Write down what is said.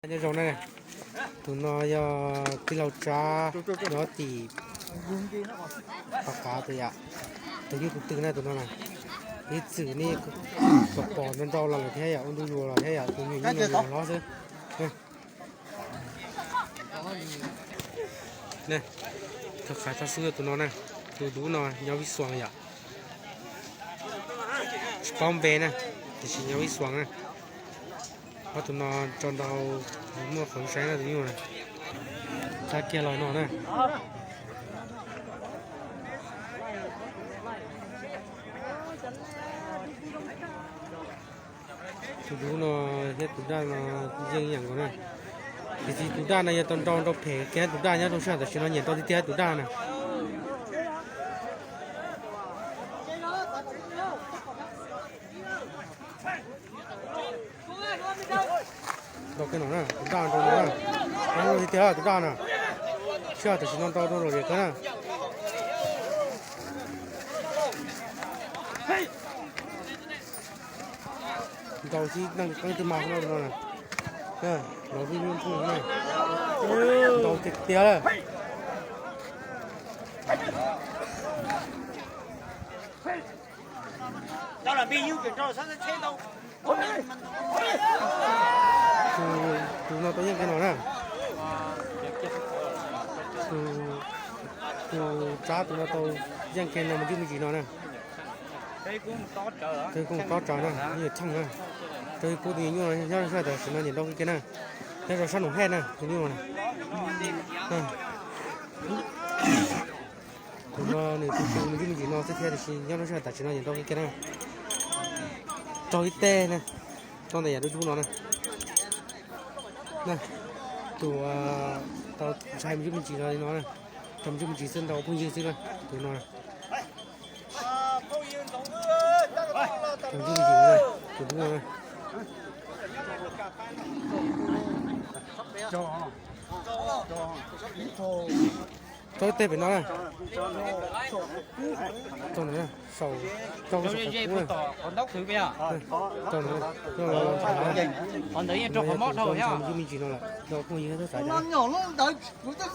Nyob zoo na, tus no yog tij laug Tsab nyob tim Paj Qav tus yam, tus nyuj tus twm na tus no na. Ib txwm nej pom pom nrau nrau los lawm thiab yom, ua ntu zus los thiab yom, tus nyuam nyuj no hlob xwb. Tau qhov xwb tus no na, tus dub no nyob Vij Xuas yom. Tsis paub npe na, tiam sis nyob Vij Xuas na. Ob tug no tso nrau muaj qhov saib na tus nyuj na. Txav kiag los no na. Tus dub no thiab tus daj no yeej ib yam nkaus na. Tiam sis tus daj no yog tau nrau nrau phem kiag, tus daj nyob rau sij hawm tam sim no nyiam nrau tiag tiag tus daj na. Nrau kiag no na, tus daj nrau no na. Nrau tiag tiag tus daj na. Sij hawm tam sim no nrau rau lom zem kawg na. Nrau sib neej qeeb twb mag no no na. Nrau vij nyuj nphooj na. Nrau tiag tiag lawm. Tus no tau yeej kiag no na. Tus, tus Tsab tus no tau yeej kiag no me ntsis me ntsis no na. Tus kuj tob tsawv na, nyuam txhooj na. Tus kuj tus nyuam nyuj no nyob sab tam sim no nyiam nrau kiag na. Nyob rau sab Noom Hej na tus nyuj no na. Tus no nws tus tus me ntsis me ntsis no xwb thiab tiam sis nyob rau sab tam sim no nyiam nrau kiag na. Raug ib teg na, tau ntawm yam dub dub no na. Tus tau ntshai me ntsis me ntsis no li no na. Raug me ntsis me ntsis xwb, nrau phooj ywg xwb na tus no. Raug me ntsis me ntsis no, tus dub no na. Tau ib teg pem no na. Tau ntawm na, saum, rau saum qhov kub na. Tau ntawm na, qhov ntawd yeej rau qhov mob dhau thiab. Me ntsis me ntsis no lawm, nrau phooj ywg xwb xav cas.